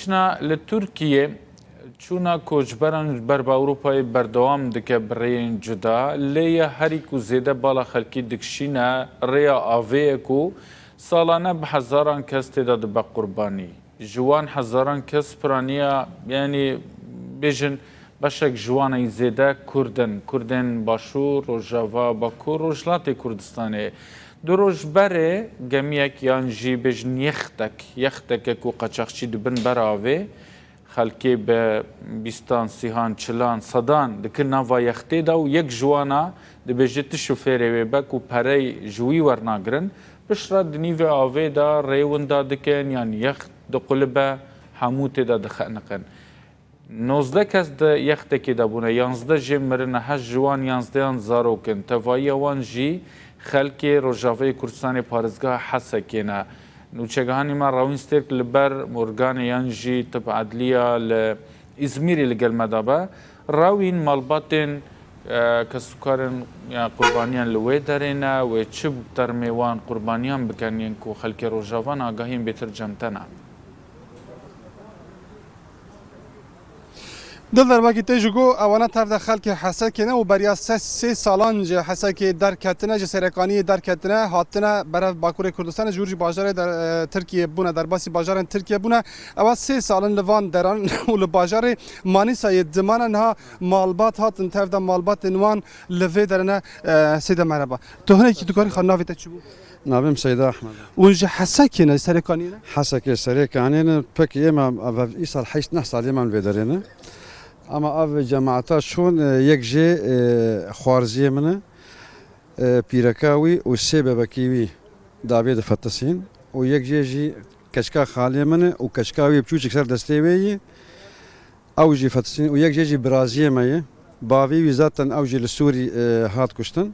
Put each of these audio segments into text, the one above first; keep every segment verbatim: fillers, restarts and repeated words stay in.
Çûna li Tirkiyê, çûna koçberan ji ber bi Ewropayê berdewam dike bi rêyên cuda, lê ya herî ku zêde bala xelkî dikişîne rêya avê ye ku salane bi hezaran kes tê de dibe qurbanî. Ji wan hezaran kes piraniya, yanî bêjin beşek ji wan ên zêde Kurd in, Kurdên Başûr, Rojava, Bakur, Rojhilatê Kurdistanê. Du roj berê gemiyek yan jî bêjin yextek, yexteke ku qeçaxçî dibin ber avê, xelkê bi bîstan, sîhan, çilan, sedan dikin nava yextê de û yek ji wana dibêje ti şofêrê wê be ku perey ji wî wernagirin, piştre di nîvê avê de rê winda dikin yan yext diqulibe, hemû tê de dixeniqin. Nozdeh kes di yextekê de bûne, yanzdeh jê mirine, heşt ji wan yanzdehan zarok in. Tevahiya wan jî xelkê Rojavayê Kurdistanê parêzgeha Hesekê ne. Nûçegihanê me Rawîn Stêrk li ber Morganê yan jî Tib Edliya li Îzmîrê li gel me de be. Rawîn, malbatên, e, kesûkarên, e, qurbaniyan li wê derê ne, wê çi termê wan qurbaniyan bikin yên ku xelkê Rojava ne agahiyên bêtir cem te ne? Dildar, wekî te jî got, ewana tev de xelkê Hesekê ne û beriya se, sê salan ji Hesekê derketine, ji Serêkaniyê derketine, hatine berev Bakurê Kurdistanê, ji wir jî bajarê der-, e, Tirkiyê bûne, derbasî bajarên Tirkiyê bûne. Ewa sê sal in li van deran û li bajarê Manîsayê dimane, niha malbat hatin tev de, malbatên wan li vê derê ne. E, Seyda, merheba. Tu hinekî dikarî xwe navê te çi bû? Navê min Seyda Ehmed e. Hûn ji Hesekê ne, Serêkaniyê ne? Hesekê, Serêkaniyê ne, pekî ême ev, ev îsal heşt neh salê me li vê derê ne. Ama ev cemaeta şûn, e, yek jê, e, xwarziyê min e, e, pîreka wî û sê bebekî wî davê difetisîn û yek jê jî keçika xalê min e û keçika wî biçûçik ser destê wê yî. Ew jî fetisîn û yek jê jî biraziyê me ye. Bavê wî zaten ew jî li Sûrî, e, hat kuştin.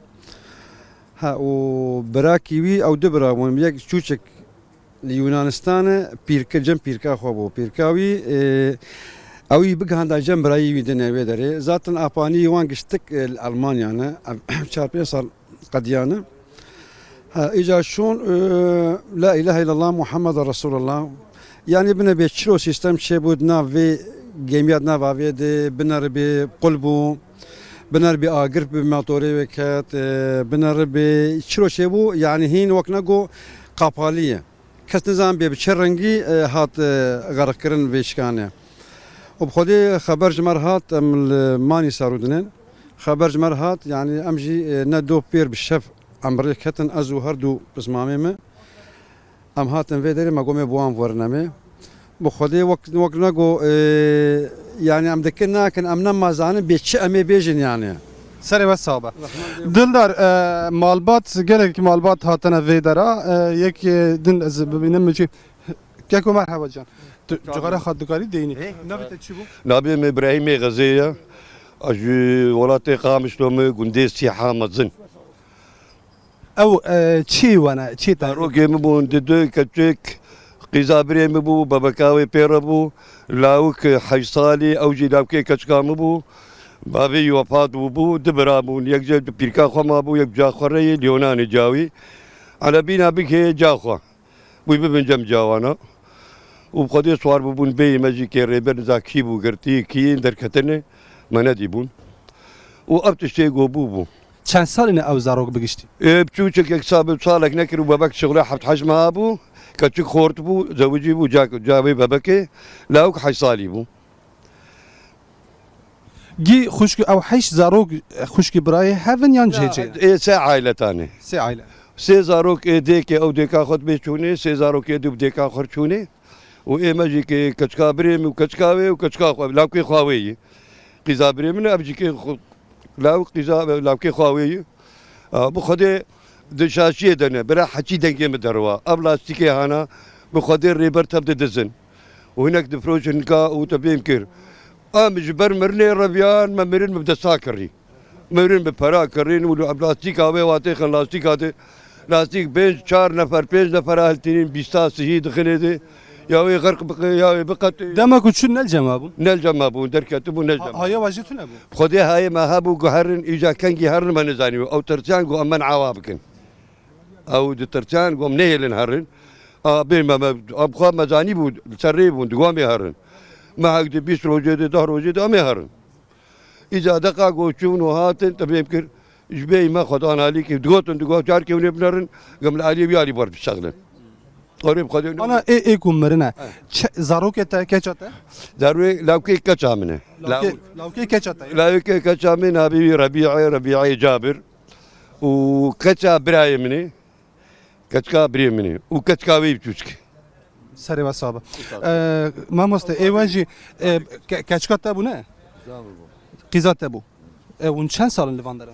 Ha, û birakî wî, ew du bira bûn. Yek çûçik li Yûnanistan e, pîrke, cem pîrka xwe bû. Pîrka wî, e, ew wî bigihanda cem birayî wî dinê wê derê. Zaten apanî wan giştik, e, li Almanya ne. Ev çar pênc sal qediyane. Ha, îca şûn, e, La ilahe illallah Muhammed Resulullah. Yani bine bê çiro sistem çêbû di nav vê gemiya di nav avê de, biner bê qul bû, biner bê agir bi motorê wê ket, e, biner bê çiro çêbû, yani hîn wek ne go qapalî ye. Kes nizan bê bi çi rengî, e, hat, e, xeriqkirin vê şikanê. Û bi xwedê xeber ji me re hat, em li Manîsa rûdinin. Xeber ji me re hat, yani em jî, e, ne do pêr bi şev em bi rê ketin, ez û her du pismamê me. Em hatin vê derê, me gomê bi wan verin em ê. Bi xwedê wek, wek ne go, e, yani em dikin nakin, em nema zanin bê çi em ê bêjin yani. Serê we sax be. Dildar, e, malbat, gelek malbat hatine vê dera, e, yek, e, din ez bibînim min jî. Keko merheba can. Tu cixara xwe dikarî deyînî. Navê te çi bû? Navê min Îbrahîmê Xezê ye. Ez ji welatê Qamişlo me, gundê Sîha Mezin. Ew, e, çi wane, çi te? Zarokê min bûn, di du keçik, qîza birê min bû, bebeka wê pê re bû. Lawik heşt salî, ew jî lawkê keçika min bû. Bavê wî wefat bû, bû, du bira bûn. Yek ji pîrka xwe ma bû, yek ca xwe re yê, Lîonanê cawî. Elebîna bikê ca xwe. Wî bibin cem cawana. Û bi xwedê swar bûbûn bêyî me jî kê rêber niza kî bû girtî, kî yên derketine me nedîbûn. Û ev tiştê go bû bû. Çend salî ne ew zarok bigiştî? Ê, biçûçik yek sa-, salek nekir û bebek şixulê heft heşt meha bû. Keçik xort bû, zewicî bû, ca, ca wê bebekê. Lawik heşt salî bû. Gî xwişk ew heşt zarok, xwişkî birayê hev in yan cihê cihê? Ê sê aîletan e. Sê aîle. Sê zarok ê dêkê ew dêka xwe dibê çûnê, sê zarok ê dû bi dêka xwe çûnê. Û ê me jî kê keçika birê min û keçika wê û keçika xwe, lawkê xwe wê yî. Qîza birê min e, ev jî kê xwe, lawk qîza, lawkê xwe wê yî. A, bi Xwedê di şaşiyê de ne, bira heçî dengê min derwa. Ev lastîkê hana, bi Xwedê rêber tev didizin. Û hinek difroşin ka û te fêm kir. Em ji ber mirinê re biyan, me mirin bi desta kirî. Mirin bi pera kirîn û li lastîka wê watê xin lastîka de. Lastîk pênc, çar nefer, pênc nefer hiltînin, bîsta sihî dixinê de. Ya wê xerq bike, ya wê biqetê. Dema ku çûn ne li cem me bûn? Ne li cem me bûn, derketibûn ne li cem me. Ha-, haya we jî tune bû? Xwedê hayê me hebû ku herin, îca kengî herin me nizanî. Ew tirsiyan ku em men awa bikin. Ew ditirsiyan ku em nehêlin herin. A bê me, me, em xwe me zanî bû, li ser rê bûn, di wan bê herin. Me hek di bîst rojê de, deh rojê de em ê herin. Îca deqa ku çûn û hatin, te fêm kir, ji bê me xwedan alîkî, digotin, digot, carkê hûn ê binerin, gem li aliyê wî alî ber bişexlin. Orê bi Xwedê Ana ê, ê ku mirine. He. Çi, zarokê te, keça te? Zarokê lawkê keça min e. Lawkê, Law-, lawkê keça te. Lawkê keça min navê wî Rebî ye, Rebî ye Cabir. Û keça birayê min e. Keçika birê min e. Û keçika wê biçûçik. Serê we sabe. Ee, mamoste, ê we jî, e, ke-, keçika te bû ne? Qîza te bû. E, hûn çend sal in li van deran?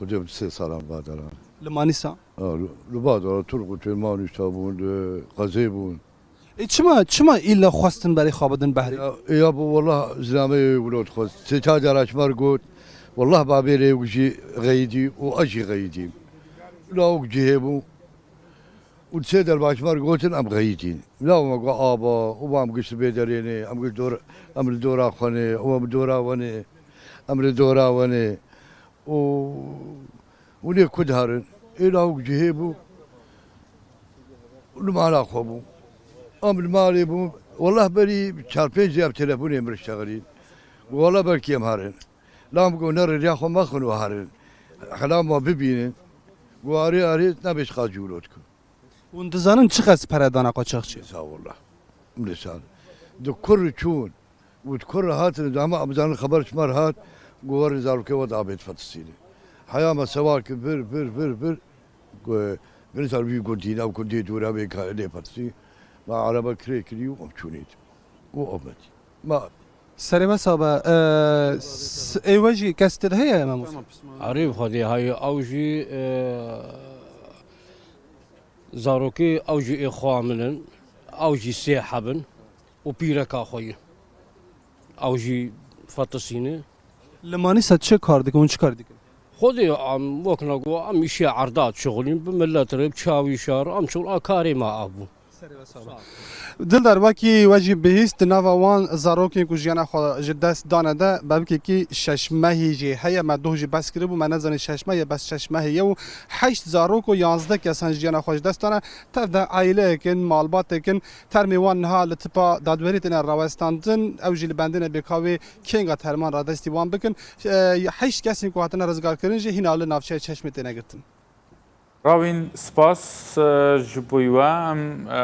Xwedê bi sê salan va deran. Li Manîsa? Ha, li, li va deran, Turk û Têman îşta bûn, li qezê bûn. E, çima, çima îlla xwestin berê xwe bidin behrê? Ya, ya bu wallah zinamê wilo dixwest. Sê çar cara ji me re got, wallah babê lê wek jî xeyidî û ez jî xeyidîm. Lawik cihê bû. Û sê der başmar gotin em xeyîtîn. Bila me got aba, û em giş bê derê ne, em giş dor, em li dora xwe ne, û em dora we ne, em li dora we ne. Û hûn ê ku diherin? Ê lawik cihê bû, li mala xwe bû. Em li malê bûn. Wallah berî çar pênc ev telefonê min şexilîn. Wallah belkî em herin. Lam got ne rêya xwe mexin û herin. Hela me bibînin. Got arê arê nebêj qaz cûlo dikin. Hûn dizanin çiqas pere dana qaçaxçî? Sağ ol. Em dîsan. Di kur çûn û di kur hatin, dama em zanin xeber ji me re hat, got werin zarokê we dabêt fetisînê. Heya me sewal kir, vir, vir, vir, vir. Got, vir sar vî gundî, ew gundê dûre wê ka lê fetisî. Me araba kirê kirî û em çûnê. Û ew me dî. Me Serê me sabe, e, s-, ê we jî kes te heye, mamoste? Erê bi Xwedê heye, ew jî, e, zarokê ew jî ê xwe min in, ew jî sê heb in û pîreka xwe ye. Ew jî fetisîne. Li Manîsa çi kar dikin û çi kar dikin? Xwedê em wekna got, em îşê erda dişixulîn, bi millet re, bi çavîşar, em çûn a karê me a bû. Serê we sax be. Dildar, wekî we jî bihîst, di nava wan zarokên ku jiyana xwe ji dest dane de, bebikekî şeş mehî jî heye, me doh jî behs kiribû, me nezanî şeş meh ye, bes şeş mehê ye û heşt zarok û yazdeh kesan jiyana xwe ji dest dane. Tev de aîleyek in, malbatek in, termê wan niha li tipa dadwerî têne rawestandin, ew jî li bendê ne bê ka wê kênga terman radestî wan bikin. E, heşt kesên ku hatine rizgarkirin jî hîna li navçeya Çeşmê têne girtin. Ravîn, spas, e, ji bo we. Em, e,